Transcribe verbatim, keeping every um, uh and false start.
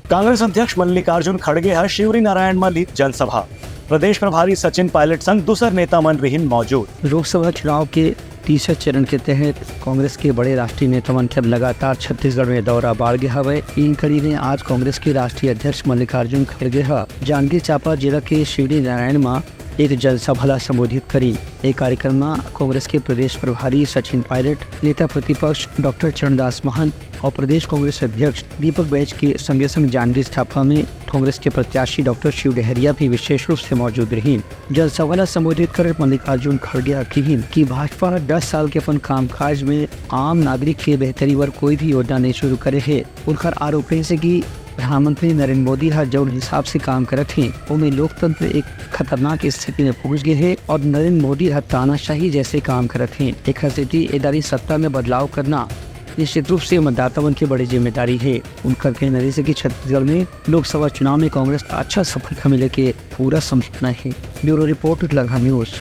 कांग्रेस अध्यक्ष मल्लिकार्जुन खड़गे ह शिवरीनारायण म लीस जनसभा। प्रदेश प्रभारी सचिन पायलट संग दूसर नेता मन रिहिन मौजूद। लोकसभा चुनाव के तीसरे चरण के तहत कांग्रेस के बड़े राष्ट्रीय नेता मन के लगातार छत्तीसगढ़ में दौरा बाढ़ गे हवय। इन कड़ी में आज कांग्रेस के राष्ट्रीय अध्यक्ष मल्लिकार्जुन खड़गे ह जांजगीर चांपा जिला के शिवरीनारायण म एक जनसभा ला संबोधित करी। ए कार्यक्रम म कांग्रेस के प्रदेश प्रभारी सचिन पायलट, नेता प्रतिपक्ष डॉक्टर चरणदास महंत और प्रदेश कांग्रेस अध्यक्ष दीपक बैज के संगे संग जांजगीर चांपा में कांग्रेस के प्रत्याशी डॉक्टर शिव डहरिया भी विशेष रूप से मौजूद रहिन। जनसभा ला संबोधित करत मल्लिकार्जुन खड़गे ह किहिन कि भाजपा ह दस साल के अपन कामकाज में आम नागरिक के बेहतरी बर कोई भी योजना नहीं शुरू करे हे। उनकर आरोप रहिस हे कि प्रधानमंत्री नरेंद्र मोदी ह जउन हिसाब से काम करत हे, ओमे लोकतंत्र एक खतरनाक स्थिति में पहुंच गे हे और नरेंद्र मोदी ह तानाशाही जैसे काम करत हे। एखर सेती ए दारी सत्ता में बदलाव करना निश्चित रूप से मतदाता मन के बड़ी जिम्मेदारी हे। उनकर कहना रहिस हे कि छत्तीसगढ़ में लोकसभा चुनाव में कांग्रेस ला अच्छा सफलता मिले के पूरा संभावना हे। ब्यूरो रिपोर्ट, लम्हा न्यूज।